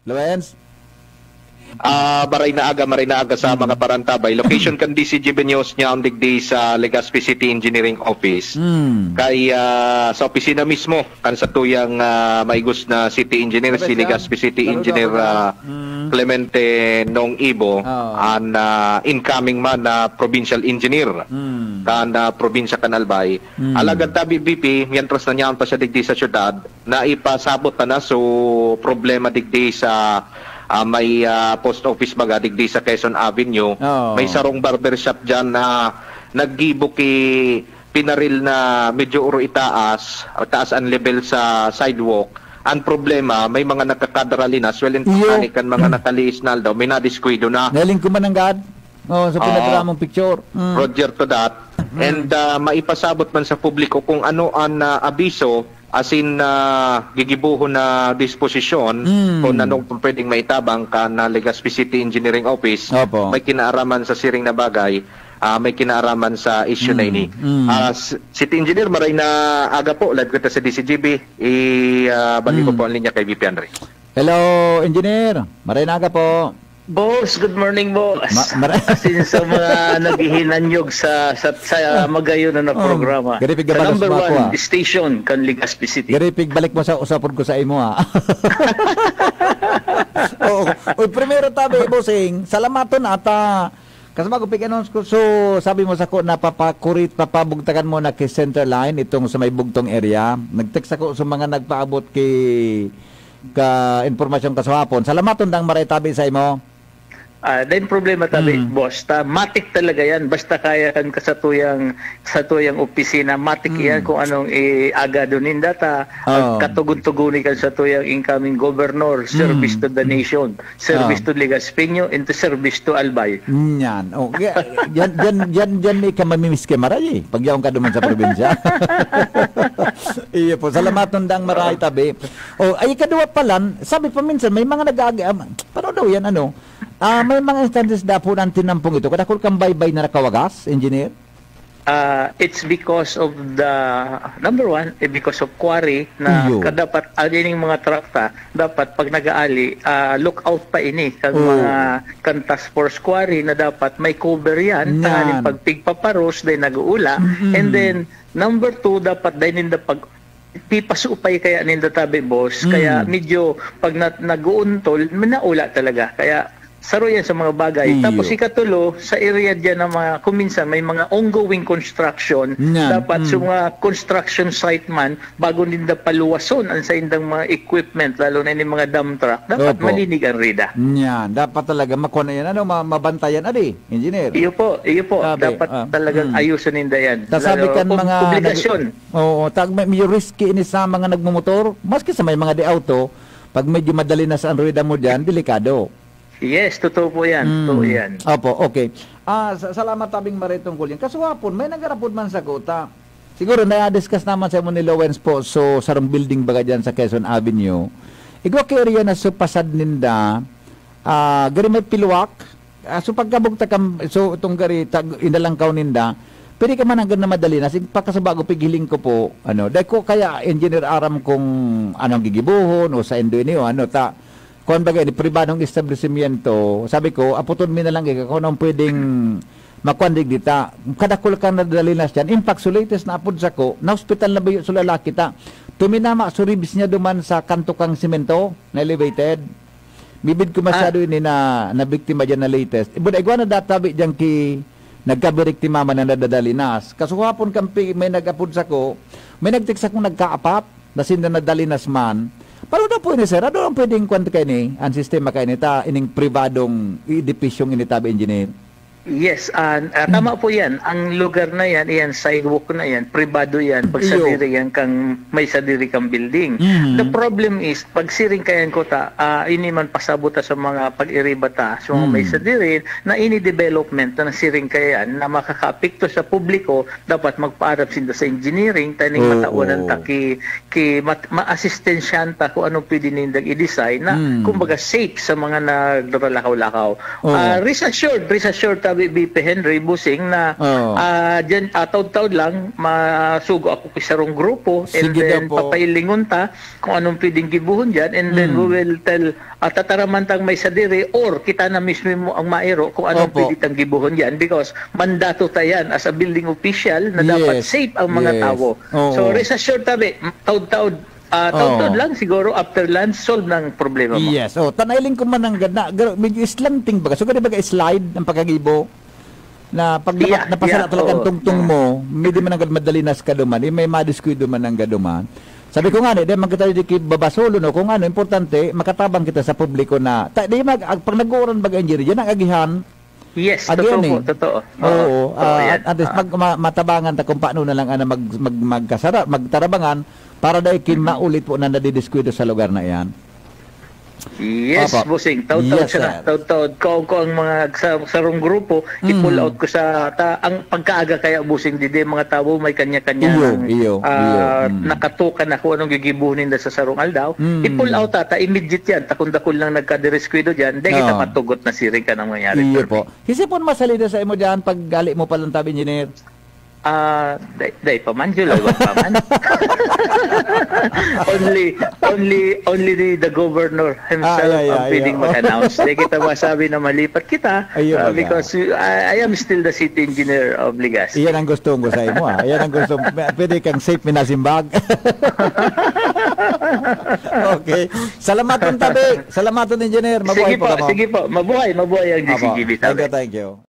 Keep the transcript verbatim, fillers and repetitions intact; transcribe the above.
Lawens? Ah, maray na aga, maray na aga sa Hmm. mga parantabay. Location kan D C G B News niya ang digdi sa Legazpi City Engineering Office. Hmm. Kay, ah, sa opisina mismo, kan sa tuyang, ah, maigos na city engineer, Sabi si siya, Legazpi City saludo Engineer, ako na. ah, Hmm. Clemente Nong Ibo, Oo. an, ah, incoming man na provincial engineer Hmm. kan, ah, probinsya kan Albay. Hmm. Alagad tabi, B P, mientras na niyaon pa siya digdi sa syudad, naipasabot ta na so problema digdi sa, ah, may, ah, post office baga digdi sa Quezon Avenue. Oo. May sarong barbershop diyan na naggibo ki pinaril na medyo oro itaas, taas ang level sa sidewalk. Ang problema, may mga nagkakadralinas. Well, in Iyo. fact, kan mga nakaliis na aldaw, may nadiskwidro na. Naling ko man ang gad. Oh, sa Ah. pinadala mong picture. Mm. Roger to that. Mm. And, ah, maipasabot man sa publiko kung ano ang, ah, abiso, as in, ah, gigibuhon na disposisyon, Mm. kung anong pwedeng maitabang kan, ah, Legazpi City Engineering Office, Opo. may kinaaraman sa siring na bagay, ah, may kinaaraman sa issue na Mm. ini. Mm. Ah, s-, City Engineer, maray na aga po, live kita sa D C G B. I, ah, balik ko Mm. po ang linya kay V P Andre. Hello, Engineer. Maray na aga po. Boss, good morning, boss. Ma-, mara- As in, sa mga naghihinanyog sa, sa, sa magayon na, na Oh, programa. Gari pig Sa gabalos number mo ako, one ah. station, kan Legazpi City. Gari pig balik mo sa usapon ko sa imo, ah. Oo. Uy, primero tabi, bossing, salamaton ata. Kasi bago pig-announce ko, so, sabi mo sa ko na papakurit, papabugtakan mo na ki center line, itong sa may bugtong area. Nag-text ako sa mga nagpaabot ki ka impormasyon kaswapon. Salamaton dang maray tabi sa imo. Ah, dahil problema tabi, Mm. boss, ta, matik talaga yan. Basta kaya kan ka sa tuyang, sa tuyang opisina, matik Mm. yan kung anong iagado ninda ta, Oo. katugon-tuguni kan sa tuyang incoming governor, service Mm. to the nation, service Ah. to Legazpeño, and to service to Albay. Yan. Oh, ya-, yan, yan, yan, yan may kamamimiss kay Maray eh. Pag yaon ka duman sa probinsya. Iyo po. Salamaton dang maray tabi. Oh, ay, ikaduwa pa lang, sabi pa minsan, may mga nag-aagi-, ah, paano daw yan, ano? Ah, may mga instances daw po ng tinampong ito. Kadakol kang baybay na nakawagas, engineer? Ah, it's because of the, number one, eh, because of quarry na Iyo. ka-, dapat, ah, ining mga truck ta, dapat pag nag-aali, ah, look out pa ini, kang Oo. mga, kang task force quarry na dapat may cover yan, Yan. tanganing pag pigpaparos, dahil nag-uula. Mm-mm. And then, number two, dapat dahil ninda pag pipasupay kaya ninda tabi, boss. Mm. Kaya medyo pag na-, nag-uuntol, may naula talaga. Kaya saro yan sa mga bagay. Iyo. Tapos ikatulo, sa area dyan ng mga, kung minsan may mga ongoing construction, Yan. dapat Mm. sa mga construction site man, bago ninda paluwason ang sa indang mga equipment, lalo na yung mga dump truck, dapat Opo. malinig ang rida. Yan. Dapat talaga makuha na yan. Ano, ma-, mabantayan, adi, engineer? Iyo po, iyo po. Sabi, Dapat ah, talagang mm. ayusan ninda yan. Tasabi Lalo, kan ob-, mga obligasyon. nag-, Oo, tag-, may, medyo risky ini sa mga nagmumotor, maski sa may mga de auto, pag medyo madalinas ang ruweda mo diyan, delikado. Yes, totoo po yan. Mm. Totoo yan. Opo, okay. Ah, sa-, salamat tabing maray tungkol yan. Kaso hapon, may nagarapod man sa kota. Siguro, na-discuss naman sa imo ni Lawens po, so, sarong building baga dyan sa Quezon Avenue. Igwa ka area na sa pasad ninda, ah, gari may piluwak, Ah, so pagkabugtak kam-, so itong gari, tag-, inalangkaw ninda, pwede ka man hanggang na madali na, sig-, pagkasubago, pighiling ko po, ano, dahil ko kaya engineer aram kung anong gigibuhon o sa indo ini o ano, ta, kuwan baga, ini, pribadong establishmento, sabi ko, aputon mi na lang ika kung anong pwedeng makuan digdi ta. Kadakul kang nadalinas dyan. In fact, so latest na apod sako, na-hospital na bayo so lalaki ta. Tuminama so ribs niya duman sa kanto kang semento na elevated. Mibid ko masyado Ah. ini na nabiktima diyan na latest. Ibo na igwa na databi diyan ki nagkabiriktima man na nadadalinas. Kasuhapon kampi may nag-apod sako, may nag-text akong nagkaapat, na sinda nadalinas man. Pero na po ini, sir, ano ang pwedeng kwan kaini, ang sistema kaini, ta ining pribadong edipisyong ini tabi, engineer? Yes, ah, ah, tama po yan. Ang lugar na yan, iyan sidewalk na yan, pribado yan, pag Iyo. sadiri yan kang, may sadiri kang building. Mhm. The problem is, pag siring kayan ko ta, ah, ini man pasabot ta sa mga pag-iriba ta, sa mga may Mm. sadiri, na ini development na siring kayan na makakaapekto sa publiko, dapat magpaarap sinda sa engineering, taning Oo. matawanan ta ki, ki mat-, maasistensyahan ta kung anong pwede nindang i-design na, Mm. kumbaga, safe sa mga naglalakaw-lakaw. Oo. Ah, rest assured, rest assured ta V P Henry, bossing, na Oo. ah, dyan, ah, taod-taod lang, masugo ako sa sarong grupo, and Sige daw then po. papailingon ta kung anong pwedeng gibuhon dyan, and then Mm. we will tell, ah, tataraman tang may sadiri, or kita na mismo mo ang mairo kung anong Opo. pwede tang gibuhon dyan, because mandato ta yan as a building official na dapat Yes. safe ang mga Yes. tawo. Oo. So, rest assured tabi, taod-taod, ah, taod-taod Oo. lang siguro after lunch, solve ng problema mo. Yes. Oh, tanailing ko man ang gad-, na, gar-, medyo slanting baga. So, gani baga slide ang pagkagibo? Na pag napa- Yeah, napasala yeah, talagang oo. tungtong mo, hindi man ang gad madali nas ka duman, eh, may madiskuido man ang gaduman. Sabi ko nga, di, di man kita di ki babasolo, no? Kung ano, importante, makatabang kita sa publiko na, ta, di mag, ag, pag nag-uuran baga injury, yan ang agihan. Yes, Again, totoo po, eh. totoo. Oo, Oo, ah, yan. at least Ah. mag, ma, matabangan ta kung paano na lang ana mag, mag, magkasara, magtarabangan para dai kin maulit po na nadidiskuido sa lugar na iyan. Yes, Opo. bossing. Taod-taod Yes, siya na. sir. Taod-taod. Kung, kung ang mga sa, sarong grupo, i-pull Mm. out ko sa ta, ang pagkaaga kaya, bossing, didi mga tawo may kanya-kanya Iyo, ng, iyo, ah, iyo. Mm. nakatukan na kung anong gigibuhon ninda sa sarong aldaw. Mm. I-pull out ta, ta, immediate yan. Takon dakul lang nagkadireskwento dyan. Dahil kita Oo. matugot na siring ka nang mangyari. Iyo Sir. po. Kasi po masalida sa imo dyan pag gali mo pa lang tabi, engineer. Ah, day, day pa man, July one pa man. Only, only, only the, the governor himself Ah, yeah, yeah, ang pwedeng yeah. mag-announce. Di kita masabi na malipat kita, Ayun, ah, baga. Because I, I am still the city engineer of Legazpi. Iyan ang gusto ko sa imo, ah. Iyan ang gusto. Pwede kang safe minasimbag. Okay. Salamaton, tabi. Salamaton, engineer. Mabuhay Sige po po, kamo. Sige po. Mabuhay, mabuhay ang Apo. D C G B, Thank you, tabi. Thank you.